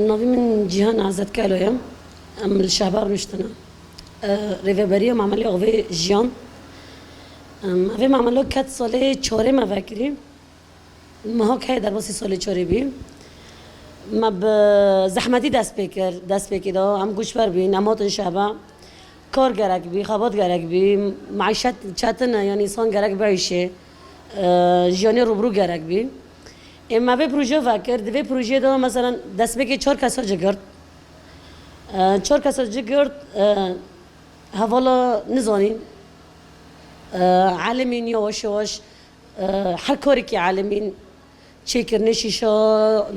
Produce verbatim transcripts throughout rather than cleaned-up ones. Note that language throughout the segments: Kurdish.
Navê min Cîhan Azad Kelo ye. Em li Şehba rûniştine. E, Rêveberiya Mamelê Avê Jiyan. Em, evê mamelo ket salê çarê me vekirî. Meha keyê derbasî salê çarê bî. Me bi zehmetî dest pê kir, dest pê kir da. Em goçber bîn, em hatin Şehba. Kar gerek bî, xebat gerek bî, meîşet çetin e, yanî însan gerek biîşê, e, jiyanê rûbirû gerek bî. Ê me vê proje vekir, di vê projeyê de, meselen, destpêkê çar kesa cigirt. E, çar kesa cigirt, e, hevala nizanîn, e, elimîn yawaş yawaş, e, her karekî elimîn. Çêkirinê şîşa,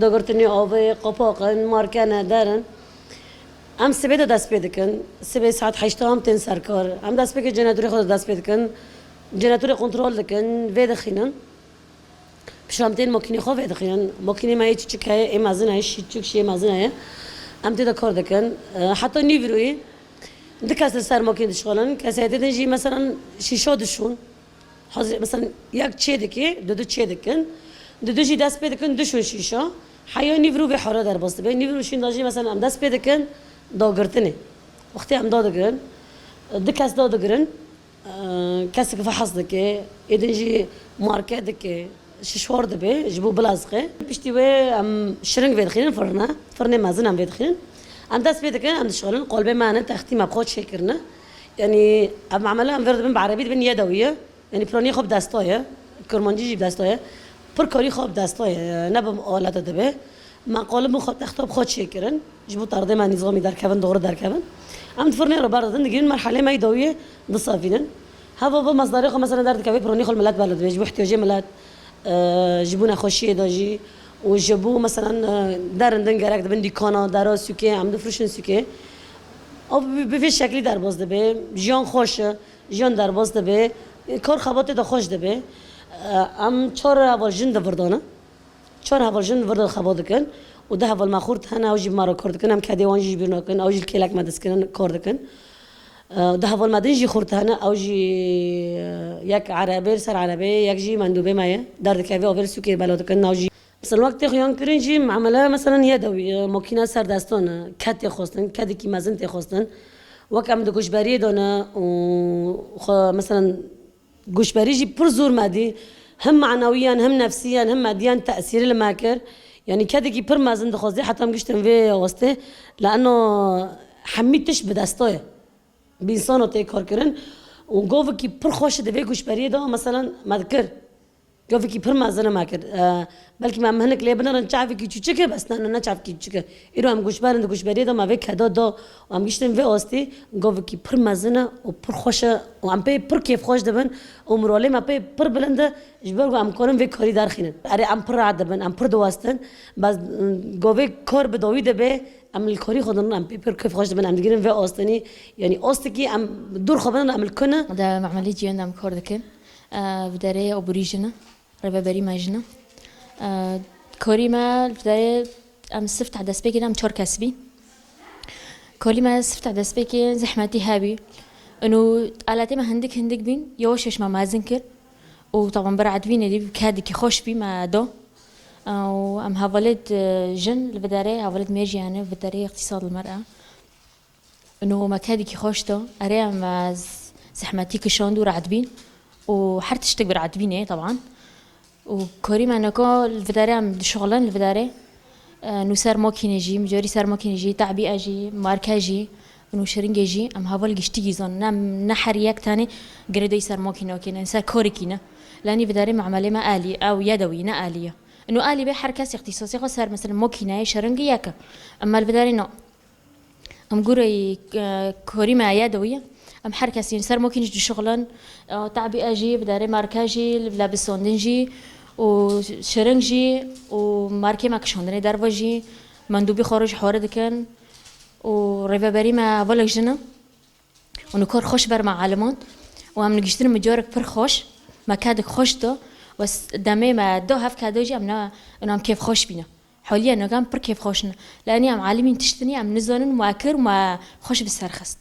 dagirtinê avê, qapaqin, markene, derin. Em sibê de dest pê dikin. Sibê saet heşta em tên ser kar. Em destpêkê jeneratörê xwe de dest pê dikin. Jeneratörê kontrol dikin, vê dixînin. Piştre em tên makînê xwe vê dixînin. Makînê me yê çiçik heye, ê mezin heye, şîçik şîyê mezin heye. Em tê de kar dikin. E, heta nîvroyê du kes li ser makînê dişixulin. Kesayetê din jî, meselen, şîşa dişûn. Hazir, mesela, yek çê dike, dudu çê dikin. Dudu jî dest pê dikin, dişûn şîşa. Heya nîvro vê hara derbas dibe. Nîvro şîn de jî, mesela, em dest pê dikin dagirtinê. Wextê em dadigirin, du kes dadigirin, e, kesek fehas dike, êdin jî marke dike, şişwar dibe, ji bo bilezqe. Piştî wê em şiring vê dixînin firne, firnê mezin em vê dixînin. Em dest pê dikin, em dişixulin, qolbê me hene, textî me bi xwe çêkirine. Yanî, ev mamele em vir dibin, bi erebî dibin yedewî. Yanî piranî xwe bi desta ye, kurmancî jî bi desta ye. Pir karî xwe bi desta ye, ne bi alete dibe. Me qalib û xwe texta bi xwe çêkirin. Ji bo terdê me nîzamî derkevin, doğru derkevin. Em di firnê re berdidin, digirin merhelê me yê dawiyê disevînin. Heva bi mezdarê xwe mesela derdikeve, piranî xwe li milet bela dibe, ji bo ihtiyacê milet, e, ji bo nexweşiyê de jî û ji bo mesela, e, derin din gerek dibin dîkana, dera sûkê, em difirişin sûkê. Ev bi, bi vê şeklî derbas dibe, jiyan xweş e. Jiyan derbas dibe, kar xebatê de xweş dibe. Em çar heval jin di vir de ne. Çar heval jin di vir de xebat dikin û du heval me xurt hene, ew jî bi me re kar dikin. Em kedê wan jî ji bîr nakin, ew jî li kêlek me diskirin, kar dikin. Du heval me din jî xurt hene, ew jî yek erebê li ser erebê, yek jî mendûbê me ye. Derdikeve avê li sûkê bela dikin, ew jî Mesela wek tê xuyan kirin jî, emele, mesela, yedewî, e, makîna serdestan e, ked tê xwestin, kedekî mezin tê xwestin. Wek em di goşberiyê de ne û xwe, mesela, goşberî jî pir zor me dî. Hem manewiyan, hem nefsiyan, hem mediyan tesîrî li me kir. Yanî kedekî pir mezin dixwazê, heta em giştin vê wastê. Li eno hemî tişt bi desta ye. Bi însano tê kar kirin. Û govekî pir xweş di vê goşberiyê de, mesela, me dikir. Govekî pir mezin e me kir. E, belkî me em hinek lê binirin çavekî çûçik e, bes ne, ne, ne çavekî çûçik e. Îro em goşber in, di goşberiyê de me vê keda da û em giştin vê astî, govekî pir mezin e û pir xweş e û em pê pir kêfxweş dibin û moralê me pê pir bilind e, ji ber ku em karin vê karî derxînin. Erê, em pir rahat dibin, em pir diwestin, bes, mm, govê kar bi dawî dibe, em li karî xwe dirin, em pê pir kêfxweş dibin, em digirin vê astinî, yanî astikî em dûr xwe binin, em li ku ne. De memelî ciyên de em kar dikin. E, bi derê oborî jin e, rêveberî me jin e. E, karî me bi derê em sifte destpêkê de em çar kes bî. Karî me sifte destpêkê zehmetî hebî. Û aletê me hindik hindik bîn, yavaş yavaş me mezin kir. Û taban bi rehetbînê dî, kedikî xweş bî me do. E, û em hevalêt, e, jin li bi derê, hevalêt mêr jî hene, bi derê îqtîsad li me re. Û me kedekî xweş da. Erê em, e, z-, zehmetî kişand û rehet bîn. Û her tiştek bi rehet bînê, taban. Û karî me neka li vidarê em dişixulin li vidarê. E, nû ser makînê jî, micarî ser makînê jî, tebiye jî, marke jî, Û şiringê jî em heval giştî jî zanin. Ne, ne her yek tenê girêdayî ser makînakê ne, ser karekî ne. Lenî vidarê me emelê me alî, ew yedewî ne alî ye. Û alî bê her kes îxtîsasê xwe ser mesela makîneyê şiringî yek e. Em li vidarê na. Em gureyî, e, karî me yedewî ye. Em her kesî ser makînê jî dişixulin. E, tabîe jî, vidarê marke jî, lebisandin jî û şiring jî û markê me kişandinê derve jî. Mendûbî xwe roj hore dikin. û rêveberî me hevalek jin e. Û nikor xweş ber me elimand. Û em nigiştin mijarek pir xweş. Me kedek xweş da. Û s-, demê me da hev keda jî em ne, em kêf xweş bîne. Haliye nigam pir kêf xweş ne. Lenî em elimîn tiştinî em nizanin me kir me xweş bi ser xist.